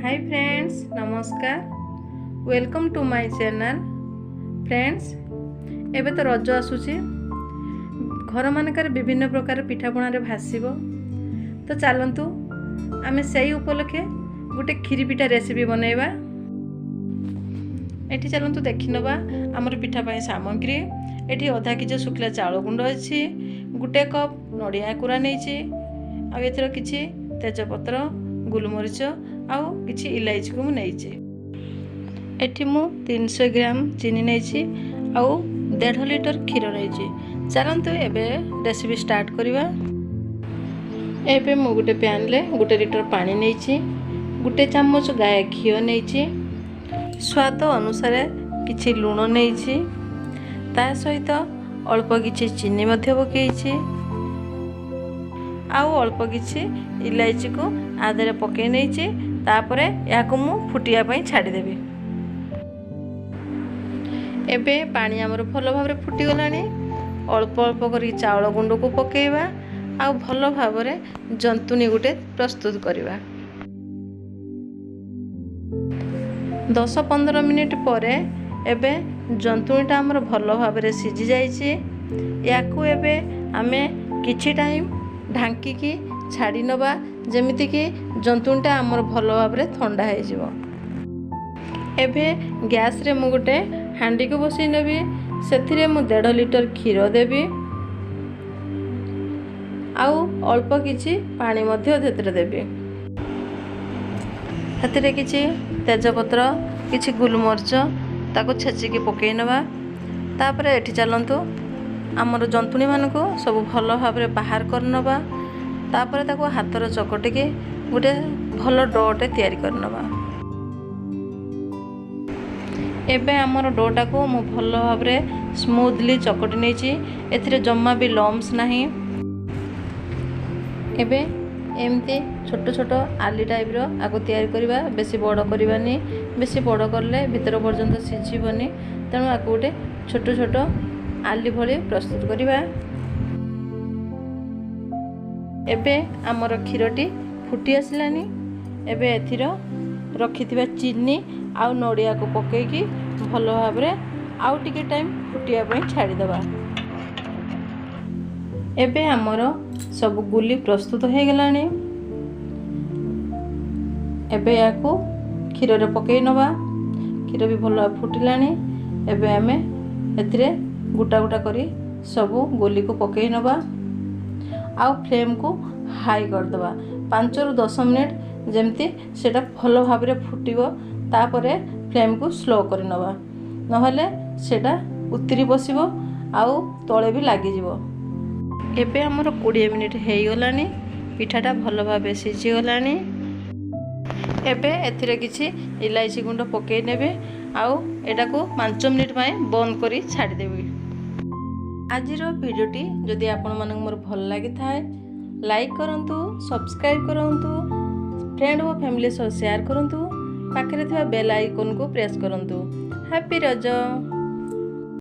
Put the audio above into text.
High friends, ନମସ୍କାର। Welcome to my channel. Friends, ଏବେ ତ ରଜ ଆସୁଛି, ଘରମାନଙ୍କରେ ବିଭିନ୍ନ ପ୍ରକାର ପିଠାପଣାରେ ଭାସିବ। ତ ଚାଲନ୍ତୁ ଆମେ ସେଇ ଉପଲକ୍ଷେ ଗୋଟେ କ୍ଷୀରି ପିଠା ରେସିପି ବନେଇବା। ଏଠି ଚାଲନ୍ତୁ ଦେଖିନେବା ଆମର ପିଠା ପାଇଁ ସାମଗ୍ରୀ। ଏଠି ଅଧା କେଜି ଶୁଖିଲା ଚାଉଳ ଗୁଣ୍ଡ ଅଛି, ଗୋଟେ କପ୍ ନଡ଼ିଆ କୁରା ନେଇଛି, ଆଉ ଏଥିର କିଛି ତେଜପତ୍ର, ଗୋଲମରିଚ ଆଉ କିଛି ଇଲାଇଚିକୁ ମୁଁ ନେଇଛି। ଏଠି ମୁଁ 300 ଗ୍ରାମ ଚିନି ନେଇଛି ଆଉ 1.5 ଲିଟର କ୍ଷୀର ନେଇଛି। ଚାଲନ୍ତୁ ଏବେ ରେସିପି ଷ୍ଟାର୍ଟ କରିବା। ଏବେ ମୁଁ ଗୋଟେ ପ୍ୟାନ୍ରେ 1 ଲିଟର ପାଣି ନେଇଛି, 1 ଚାମଚ ଗାଈ ଘିଅ ନେଇଛି, ସ୍ୱାଦ ଅନୁସାରେ କିଛି ଲୁଣ ନେଇଛି, ତା ସହିତ ଅଳ୍ପ କିଛି ଚିନି ମଧ୍ୟ ପକାଇଛି, ଆଉ ଅଳ୍ପ କିଛି ଇଲାଇଚିକୁ ଆଦେହରେ ପକାଇ ନେଇଛି। ତାପରେ ଏହାକୁ ମୁଁ ଫୁଟିବା ପାଇଁ ଛାଡ଼ିଦେବି। ଏବେ ପାଣି ଆମର ଭଲ ଭାବରେ ଫୁଟିଗଲାଣି। ଅଳ୍ପ ଅଳ୍ପ କରିକି ଚାଉଳ ଗୁଣ୍ଡକୁ ପକାଇବା ଆଉ ଭଲ ଭାବରେ ଜନ୍ତୁଣି ଗୋଟେ ପ୍ରସ୍ତୁତ କରିବା। 10-15 ମିନିଟ୍ ପରେ ଏବେ ଜନ୍ତୁଣିଟା ଆମର ଭଲ ଭାବରେ ସିଝି ଯାଇଛି। ୟାକୁ ଏବେ ଆମେ କିଛି ଟାଇମ୍ ଢାଙ୍କିକି ଛାଡ଼ି ନେବା, ଯେମିତିକି ଜନ୍ତୁଣିଟା ଆମର ଭଲ ଭାବରେ ଥଣ୍ଡା ହେଇଯିବ। ଏବେ ଗ୍ୟାସ୍ରେ ମୁଁ ଗୋଟେ ହାଣ୍ଡିକୁ ବସାଇ ନେବି। ସେଥିରେ ମୁଁ 1.5 ଲିଟର କ୍ଷୀର ଦେବି ଆଉ ଅଳ୍ପ କିଛି ପାଣି ମଧ୍ୟ ସେଥିରେ ଦେବି। ସେଥିରେ କିଛି ତେଜପତ୍ର, କିଛି ଗୋଲମରିଚ ତାକୁ ଛେଚିକି ପକାଇ ନେବା। ତାପରେ ଏଠି ଚାଲନ୍ତୁ ଆମର ଜନ୍ତୁଣିମାନଙ୍କୁ ସବୁ ଭଲ ଭାବରେ ବାହାର କରିନେବା। ତାପରେ ତାକୁ ହାତରେ ଚକଟିକି ଗୋଟେ ଭଲ ଡୋଟେ ତିଆରି କରିନେବା। ଏବେ ଆମର ଡୋଟାକୁ ମୁଁ ଭଲ ଭାବରେ ସ୍ମୁଥଲି ଚକଟି ନେଇଛି, ଏଥିରେ ଜମା ବି ଲମ୍ସ ନାହିଁ। ଏବେ ଏମିତି ଛୋଟ ଛୋଟ ଆଲି ଟାଇପ୍ର ଆକୁ ତିଆରି କରିବା, ବେଶୀ ବଡ଼ କରିବାନି। ବେଶୀ ବଡ଼ କଲେ ଭିତର ପର୍ଯ୍ୟନ୍ତ ସିଝିବନି, ତେଣୁ ଆକୁ ଗୋଟେ ଛୋଟ ଛୋଟ ଆଲି ଭଳି ପ୍ରସ୍ତୁତ କରିବା। ଏବେ ଆମର କ୍ଷୀରଟି ଫୁଟି ଆସିଲାଣି। ଏବେ ଏଥିର ରଖିଥିବା ଚିନି ଆଉ ନଡ଼ିଆକୁ ପକାଇକି ଭଲ ଭାବରେ ଆଉ ଟିକେ ଟାଇମ୍ ଫୁଟିବା ପାଇଁ ଛାଡ଼ିଦେବା। ଏବେ ଆମର ସବୁ ଗୁଲି ପ୍ରସ୍ତୁତ ହେଇଗଲାଣି। ଏବେ ଏହାକୁ କ୍ଷୀରରେ ପକାଇ ନେବା। କ୍ଷୀର ବି ଭଲ ଫୁଟିଲାଣି। ଏବେ ଆମେ ଏଥିରେ ଗୋଟା ଗୋଟା କରି ସବୁ ଗୋଲିକୁ ପକାଇ ନେବା ଆଉ ଫ୍ଲେମ୍କୁ ହାଇ କରିଦେବା 5ରୁ 10 ମିନିଟ୍, ଯେମିତି ସେଇଟା ଭଲ ଭାବରେ ଫୁଟିବ। ତାପରେ ଫ୍ଲେମ୍କୁ ସ୍ଲୋ କରିନେବା, ନହେଲେ ସେଇଟା ଉତିରି ବସିବ ଆଉ ତଳେ ବି ଲାଗିଯିବ। ଏବେ ଆମର 20 ମିନିଟ୍ ହେଇଗଲାଣି, ପିଠାଟା ଭଲ ଭାବେ ସିଝିଗଲାଣି। ଏବେ ଏଥିରେ କିଛି ଇଲାଇଚି ଗୁଣ୍ଡ ପକାଇ ନେବେ ଆଉ ଏଟାକୁ 5 ମିନିଟ୍ ପାଇଁ ବନ୍ଦ କରି ଛାଡ଼ିଦେବି। ଆଜିର ଭିଡ଼ିଓଟି ଯଦି ଆପଣମାନଙ୍କୁ ମୋର ଭଲ ଲାଗିଥାଏ, ଲାଇକ୍ କରନ୍ତୁ, ସବସ୍କ୍ରାଇବ୍ କରନ୍ତୁ, ଫ୍ରେଣ୍ଡ ଓ ଫ୍ୟାମିଲି ସହ ସେୟାର କରନ୍ତୁ, ପାଖରେ ଥିବା ବେଲ୍ ଆଇକନ୍କୁ ପ୍ରେସ୍ କରନ୍ତୁ। ହ୍ୟାପି ରଜ।